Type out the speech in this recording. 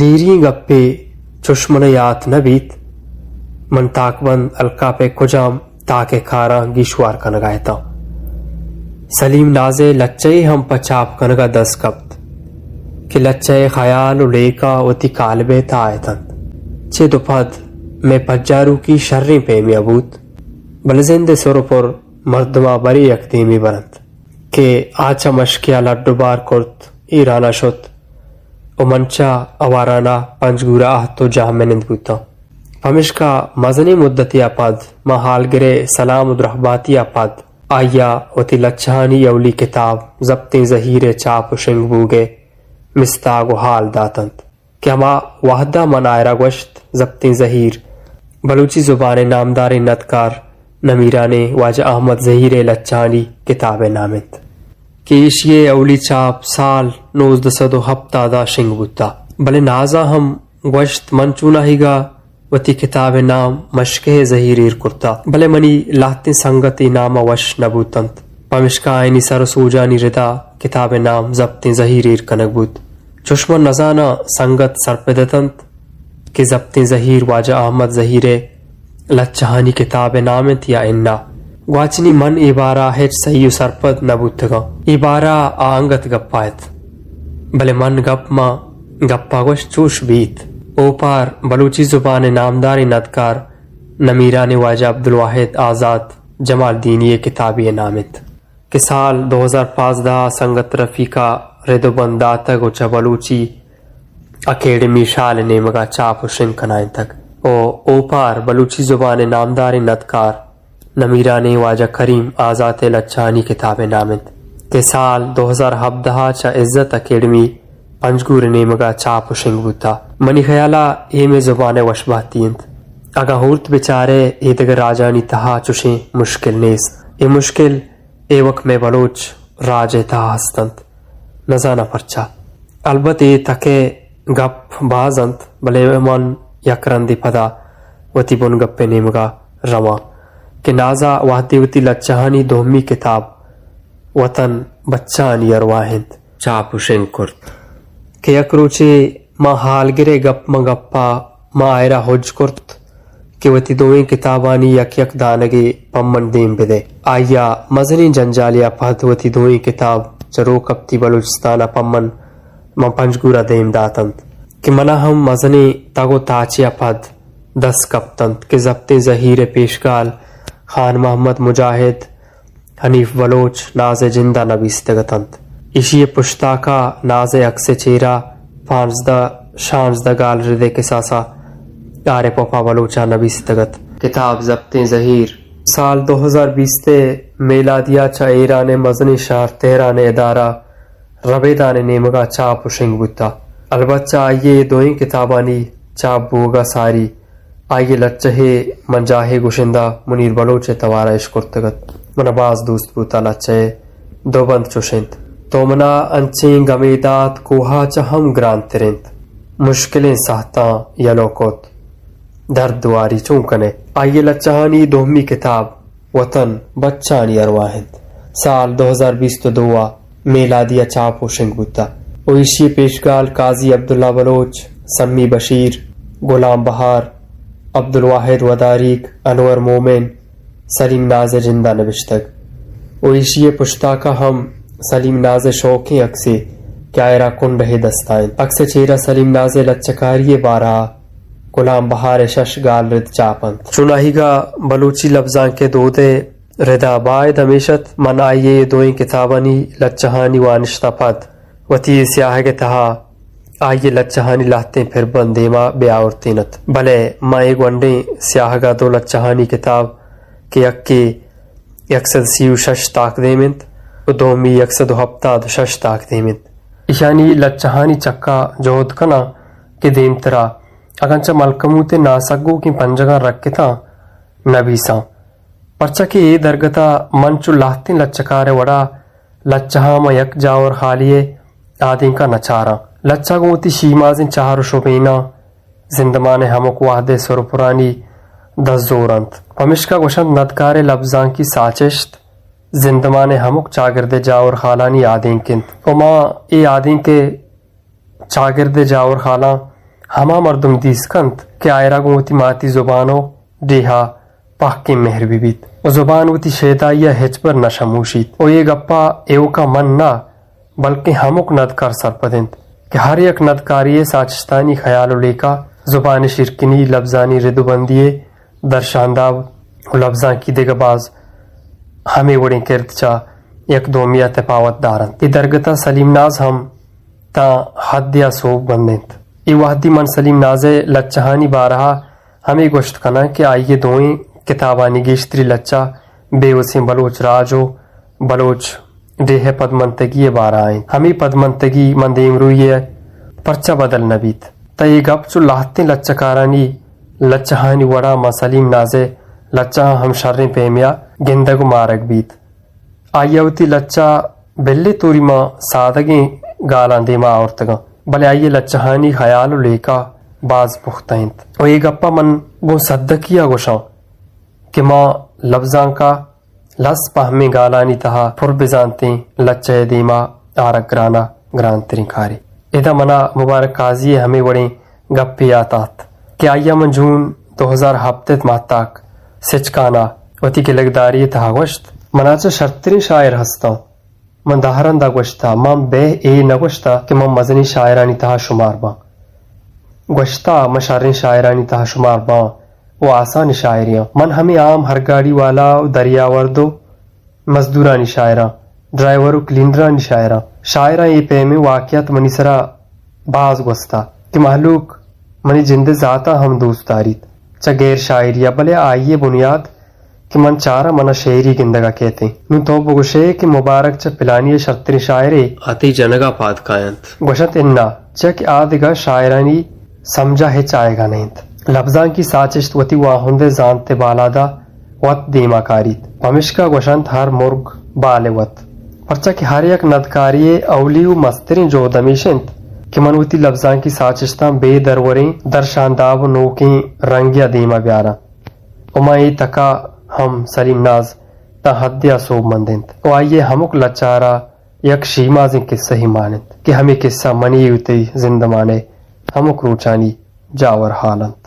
دیریں گپے چش من ءَ یات نہ بیت، من تاکبند الکاپ ءِ کجام تاک ءِ کاراں گیشوار کنگ ءَ اتاں۔ سلیم ناز ءِ لچہ یے ہم پہ چاپ کنگ ءَ دست کپت کہ لچہ ءِ خیال ءُ لیکہ وتی کالب ءِ تہا اتنت۔ چہ دو پد مئے پجاروکی شریں پیمے ءَ بوت، بلے زند ءِ سر ءُ پر مردماں برے یک دیمے برنت کہ آ چہ مشکے ءَ لڈ ءُ بار کرت، ایران ءَ شت ءُ من چہ آواران ءَ پنجگور ءَ اہت ءُ جاہ منند بوتاں۔ پمیشکا مزنیں مدتے ءَ پد، ماں ہالگر ءِ سلام ءُ درہباتی ءَ پد، آئی ءَ وتی لچہانی اولی کتاب زپتیں زہیر ءِ چاپ ءُ شنگ بوگ ءِ مستاگ ءُ ہال دات انت کہ ہما وہد ءَ من آئرا گوشت، زپتیں زہیر بلوچی زبان ءِ نامداریں ندکار نمیرانیں واجہ احمد زہیر ءِ لچہانی کتاب ءِ نام انت کہ ایشی ءِ اولی چاپ سال نوزدہ سد ءُ ہپتاد ءَ شنگ بوتہ، بلے ناز ءَ ہم گوشت، من چوناہیگ ءَ وتی کتاب ءِ نام مشکہ ءِ زہیر ایر کرتہ، بلے منی لہتیں سنگت اے نام ءَ وش نہ بوت انت، پمیشکا آیانی سر ءُ سوجانی ردا کتاب ءِ نام زپتیں زہیر ایر کنگ بوت۔ چش من نزاناں سنگت سرپد اتنت کہ زپتیں زہیر واجہ احمد زہیر ءِ لچہانی کتاب ءِ نام انت یا اناں۔ گواچنی من اے بارہ ءَ ہچ سہی ءُ سرپد نہ بوتگاں۔ اے بارہ ءَ آ انگت گپ ءَ ات۔ بلے من گپ ماں گپ ءَ گوشت چوش بیت۔ اوپار بلوچی زبان ءِ نامداریں ندکار نمیرانیں واجہ عبدالواحد آزات جمالدینی ءِ کتابے ءِ نام انت کہ سال دو ہزار پانزدہ ءَ سنگت رفیق ءَ رد ءُ بند داتگ ءُ چہ بلوچی اکیڈمی شال ءِ نیمگ ءَ چاپ ءُ شنگ کنائینتگ ءُ اوپار بلوچی زبان ءِ نامداریں ندکار نمیرانیں واجہ کریم آزات ءِ لچہانی کتاب ءِ نام انت کہ سال دو ہزار ہبدہ ءَ چہ عزت اکیڈمی پنجگور ءِ نیمگ ءَ چاپ ءُ شنگ بوتہ۔ منی خیال ءَ اے مئے زبان ءِ وشبہتی انت۔ اگاں ہورت بچارئے، اے دگہ راجانی تہا چشیں مشکل نیست۔ اے مشکل ایوک مئے بلوچ راج ءِ تہا ہست انت۔ نزاناں پرچا۔ البت اے تک ءِ گپ باز انت، بلے من یک رندے پدا وتی بنگپ ءِ نیمگ ءَ رواں کہ ناز ءَ وہدے وتی لچہانی دومی کتاب وطن بچانی ارواہ انت چاپ ءُ شنگ کرت کہ یک روچے ماں ہالگر ءِ گپ ماں گپ ءَ ماں آئرا ہج کرت کہ وتی دوئیں کتابانی یک یک دانگے پہ من دیم بدئے۔ آئی ءَ مزنیں جنجالے ءَ پد وتی دوئیں کتاب چہ روکپتی بلوچستان ءَ پہ من ماں پنجگور ءَ دیم دات انت کہ من ءَ ہم مزنیں تگ ءُ تاچے ءَ پد دست کپت انت کہ زپتیں زہیر ءِ پیشگال خان محمد مجاہد، حنیف بلوچ ناز ءِ جند ءَ نبیستگ اتنت۔ ایشی ءِ پشتاک ءَ ناز ءِ عکس ءِ چیرا پانزدہ شانزدہ گالرد ءِ کساس ءَ عارف وفا بلوچ ءَ نبیستگ ات۔ کتاب زپتیں زہیر سال دو ہزار بیست ءِ میلادی ءَ چہ ایران ءِ مزنیں شہر تہران ءِ ادارہ ربیدان ءِ نیمگ ءَ چاپ ءُ شنگ بوتہ۔ البت چہ آئی ءِ دوئیں کتابانی چاپ بوگ ءَ ساری آئی ءِ لچہے من جاہے گشندہ منیر بلوچ ءِ توار ءَ اشکرتگ ات۔ من ءَ باز دوست بوت۔ آ لچہ ءِ دو بند چش انت: تو من ءَ انچیں گمے دات، کوہ ءَ چہ ہم گرانتر انت، مشکلیں ساہتاں یلو کت، درد دواری چون کن ئے؟ آئی ءِ لچہانی دومی کتاب وطن بچانی ارواہ انت۔ سال دو ہزار بیست ءُ دو ءَ میلادی ءَ چاپ ءُ شنگ بوتہ ءُ ایشی ءِ پیشگال قاضی عبداللہ بلوچ، سمی بشیر، غلام بہار، عبدالواحد وداریگ، انور مومن، سلیم ناز ءِ جند ءَ نبشتگ ءُ ایشی ءِ پشتاک ءَ ہم سلیم ناز ءِ شوکیں عکسے کہ آئرا کنڈہے دست ءَ انت۔ عکس ءِ چیرا سلیم ناز ءِ لچہ کاری ءِ بارہ ءَ غلام بہار ءِ شش گالرد چاپ انت۔ چوناہیگ ءَ بلوچی لبزانک ءِ دود ءِ ردا باید ہمیش ات من آئی ءِ دوئیں کتابانی لچہانی وانشت ءَ پد وتی اے سیاہگ ءِ تہا آئی ءِ لچہانی لہتیں پربند دیما بہ آورتین ات، بلے من اے گونڈیں سیاہگ ءَ دو لچہانی کتاب کہ یکے یک سد سی ءُ شش تاکدیم انت ءُ دومی یک سد ءُ ہپتاد ءُ شش تاکدیم انت، ایشانی لچہانی چکا جہد کناں کہ دیمترا اگاں چہ ملکموت ءِ ناسگوکیں پنجگاں رکتاں نبیساں، پرچا کہ اے درگت ءَ من چو لہتیں لچہ کار ءِ وڑا لچہاں ماں یک جاور خالی ءِ آدینک ءَ نچاراں۔ لچہ گوں وتی شیمازیں چہر ءُ شبیناں زندمان ءِ ہمک وہد ءِ سر ءُ پرانی دست زور انت۔ پمیشکا گوشنت ندکار ءِ لبزانکی ساچشت زندمان ءِ ہمک چاگرد ءِ جاور خالانی آدینک انت ءُ ماں اے آدینک ءِ چاگرد ءِ جاور خالاں ہما مردم دیست کنت کہ آئرا گوں وتی ماتی زبان و ڈیہا پہکیں مہر بہ بیت و زبان وتی شیدائی ء ہچبر نہ شموشیت۔ و اے گپا ایوکا من نہ، بلکیں ہمک ندکار سرپد انت کہ ہر یک ندکاری ء ساچشتانی خیال و لیکہ، زبان ء شیرکنی، لبزانی رد و بندی ء درشانداب و لبزانکی دگہ باز ہمے وڑیں کرد چہ یک دومی ء تپاوت دارنت۔ اے درگت ء سلیم ناز ہم تاں حدے ء سوب مند انت۔ اے وہدی من سلیم ناز ء لچہانی بارہ ء ہمے گوشت کناں کہ آئی ء دوئیں کتابانی گیشتری لچہ بے وسیں بلوچ راج و بلوچ ڈیہہ ء پدمنتگی ء بارہ ء انت۔ ہمے پدمنتگی من دیمروئی ء پرچا بدل نہ بیت؟ تہ اے گپ چو لہتیں لچہ کارانی لچہانی وڑا ماں سلیم ناز ء لچہاں ہم شریں پیمے ء گندگ و مارگ بیت۔ آئی ء وتی لچہ بلے توری ماں سادگیں گالاں دیما آورتگاں، بلے آئی ء لچہانی خیال و لیکہ باز پختہ انت و اے گپا من گوں سدکی ء گوشاں کہ ما لبزانک ء لس پہمیں گالانی تہا پر بزانتیں لچہ ء دیما آرگ گران ء گرانتریں کارے۔ ادا منا مبارک قاضی ء ہمے وڑیں گپے یات آت کہ آئی ء من جون دو ہزار ہپت ء ماہتاک سچکان ء وتی گلگداری ء تہا گوشت، منا چہ شرتریں شاعر ہستاں۔ من دہ رندا گوشتہ، من بہ اے نہ گوشتہ کہ من مزنیں شاعرانی تہا شمار باں۔ گوشتہ، من شریں شاعرانی تہا شمار باں و آسانیں شاعرے آں۔ من ہمے عام ہرگاڑی والا و دریاورد و مزدورانی شاعراں، ڈرائیور و کلینڈرانی شاعراں۔ شاعراں اے پیمیں واقعات منی سرا باز گوستہ کہ مہلوک منی جند ء ذات ء ہم دوست داریت، چہ غیر شاعری ء، بلے آئی ء بنیاد کہ من چاراں منا شعری گندگ ء کیت انت۔ نوں تو بگوشئے کہ مبارک چہ پلانی ء شرتریں شاعرے؟ آ تئی جنگ ء پاد کاینت۔ گوشنت اناں، چیا کہ آ دگہ شاعرانی سمجھ ء ہچ آیگ ء نہ انت۔ لبزانکی ساچشت وتی واہند ء زانت ء بالاد ء وت دیما کاریت۔ پمشکا گوشنت ہر مرگ بال ء وت۔ پرچا کہ ہر یک ندکاری ء اولی و مستریں جہد ہمیش انت کہ من وتی لبزانکی ساچشتاں بے دروریں درشانداب و نوکیں رنگے ء دیما بیاراں و من اے تک ء ہم سلیم ناز تاں حدے ء سوبمند انت و آئی ء ہمک لچہ ء را یک شیمازیں کسہے مان انت کہ ہمے کسہ منی و تئی زندمان ء ہمک روچانی جاور ہال انت۔